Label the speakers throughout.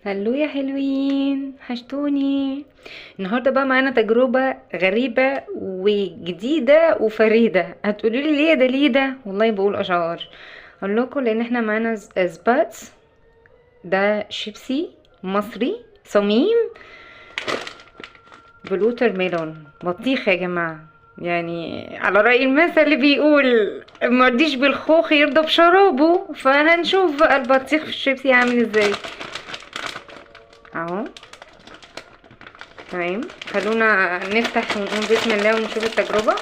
Speaker 1: hello يا حلوين، وحشتوني. النهارده بقى معانا تجربه غريبة وجديدة وفريدة. هتقولوا لي ليه ده ليه ده؟ والله بقول اشعار اقول لكم، لان احنا معانا سباتس، ده شيبسي مصري صميم بال watermelon، بطيخ يا جماعة. يعني على رأي المثل اللي بيقول ما رضيش بالخوخ يرضى بشرابه، فهنشوف بقى البطيخ في الشيبسي عامل ازاي. اهو تمام، خلونا نفتح ونقول بسم الله ونشوف التجربة.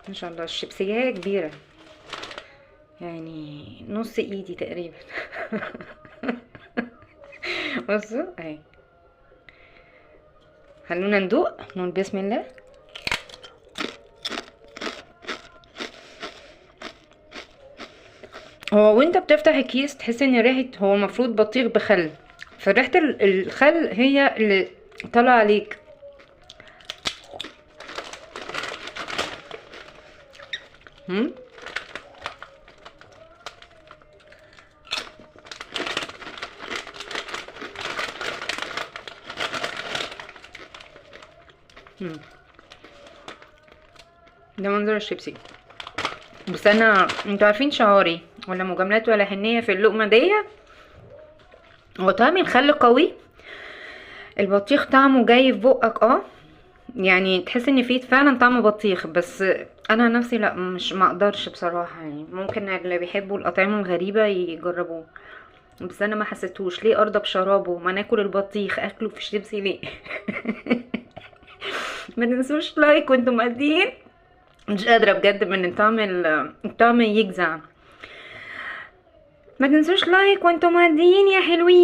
Speaker 1: ان شاء الله الشيبسية كبيرة، يعني نص ايدي تقريبا. بصوا اهي، خلونا ندوق نقول بسم الله. هو وانت بتفتح الكيس تحس ان ريحه، هو المفروض بطيخ بخل، فريحه الخل هي اللي طالعه عليك. ده منظر الشيبسي. بس انا انتوا عارفين شعوري، ولا مجاملات ولا حنيه في اللقمة دي. هو طعم الخل قوي، البطيخ طعمه جاي في بقك، يعني تحس ان فيه فعلا طعم بطيخ. بس انا نفسي لا، مش ما اقدرش بصراحة. يعني ممكن اللي بيحبوا الاطعمة الغريبة يجربوه، بس انا ما حسيتهوش. ليه ارضى بشرابه؟ ما ناكل البطيخ، اكله في الشيبسي ليه؟ ما تنسوش like وانتم مقدين. مش قادرة بجد من الطعم يجزع. ما تنسوش like وانتم معديين يا حلوين.